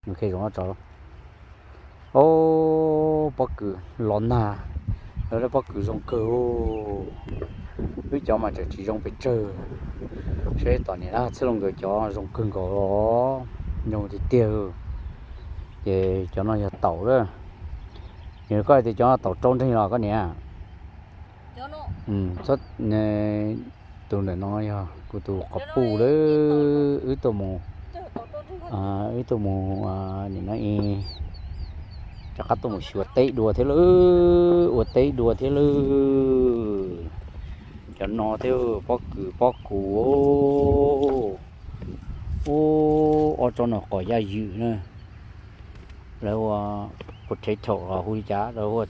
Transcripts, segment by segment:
Khe zoo tso. Ob, pob kws los nag, lawv pob kws zoo kawg. Wb cov mas tseem tsis zoo pes tsawg. Seb tom niam dab Txhiaj Looj nkawd cov zoo kawg nkaus, zoo tiag tiag. Ces cov no yog taum lawm. Yog koj hais tias cov taum rau nreeg los koj niam? Tus ntawm no yog kuv tus quas puj lawm. Wb tuaj mus, wb tuaj mus, nim no rov qab tuaj mus xyuas teb dua thiab lawm, ua teb dua thiab lawm. Cov no thiab pob kws pob kws. Ub, ob tsob no qos yaj ywm na. Lawv ua potato los hu li cas, lawv ua,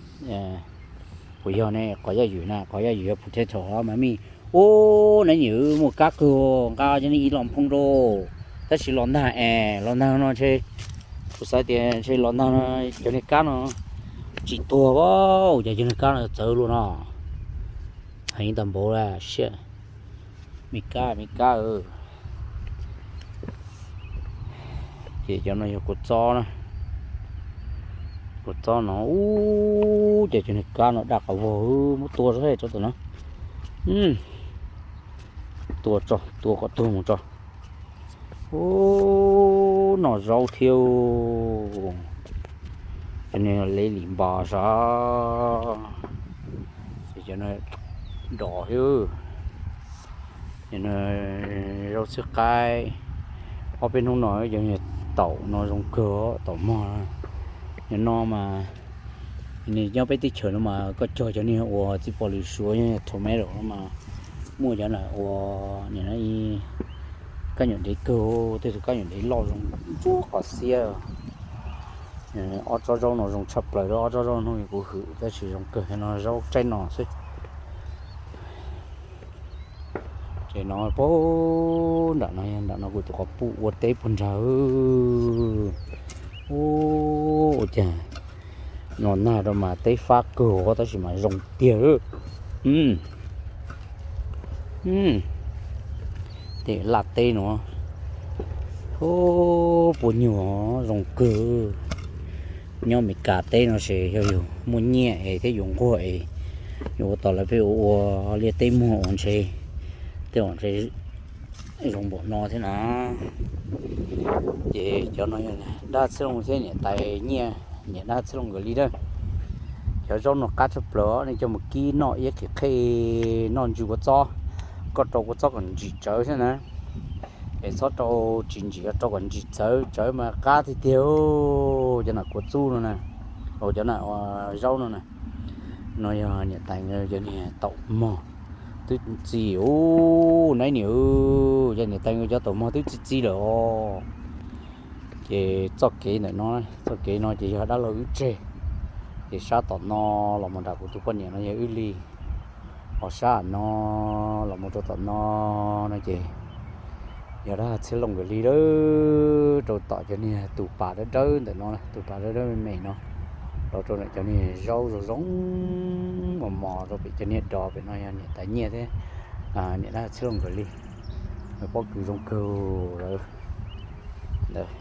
puas yog ne, qos yaj ywm na, qos yaj ywm yog potato los mas mij. Ub, nab nyim muaj kab kawg, nqa cov no ib los nphoo rau. Tab sis los nag es, los nag no ntshe, kuv xav tias ntshe los nag no cov niag kab no tsis tuag, cas cov niag kab no txawv luaj no. Heev tag npaum lawm siab. Me kab, me kab. Ces cov no yog kua txob na. Kua txob no, ub, ces cov niag kab no daj qhov vog, muab tua tso tso tom no. Tua tso, tua kom tuag mus tso. Ub, noj zaub thiab. Cov no le lim npas sav. Ces cov no dos thiab. Cov no zaub xwb qaib. Ob peb hnub no cov niag taum no zoo kawg, taum mog. Cov no mas nws nyob peb teb chaws no mas koj cog cov niag uas txiv pos lwm suav, tomato no mas muaj cov na ua, nim no kab nyuam dev kawg, tej tus kab nyuam dev loj zoo ntsuab qhov xiab. Ob tsob zaub no zoo tshaj plaws, ob tsob zaub hnub kuv hwm tab sis zoo kawg no zaub tsaib no xwb. Ces no puag nram no, nram no kuv tus quas puj ua teb puag nrag. Ub, ua cas no nag rau mas teb fab kawg tab sis mas zoo tiag. Tej laj teb no, ub, puas nyuag zoo kawg. Nyob Amelikas teb no ces yog yus muaj nyiaj es thiab yus nquag es yus ua tau lawv pheej ua ua liaj teb muag uas ntshe tej uas ntshe zoo npaum no thiab na. Ces cov no dab Txhiaj Looj thiab niam tais Nyiaj, niam dab Txhiaj Looj nkawd li na. Cov zaub no qab tshaj plaws, nej coj mus kib noj iab qhis qhej, noj ntsis kua txob, koj rau kua txob kom ntsim tsawv xwb na. Es txhob rau tsis ntsim, rau kom ntsim txawv, tsawv mas qab tiag tiag. Cov nam kua txub no na, cov nam zaub no na, no yog niam tais cov niag taum mog, twb txi, ub, nab nyim, cov niam tais cov taum mog twb txi txi lawm os. Ces txoj kev ntawm no, txoj kev no ces yog dab laug wb tseg. Ces sab tom no los mus nram kuv tus poj niam no yog wb li. Ho sab no los mus rau tom no no ces yog dab Txhiaj Looj nkawd li lawm, rau tom cov niag tus pas dawb dawb ntawm no, tus pas dawb dawb me me no, los rau ntawm cov niag zaub zoo zoo mos mos rau pem cov niag dos pem no yog niam tais Nyiaj thiab niam dab Txhiaj Looj nkawd li. Pob kws zoo kawg lawm ntawd.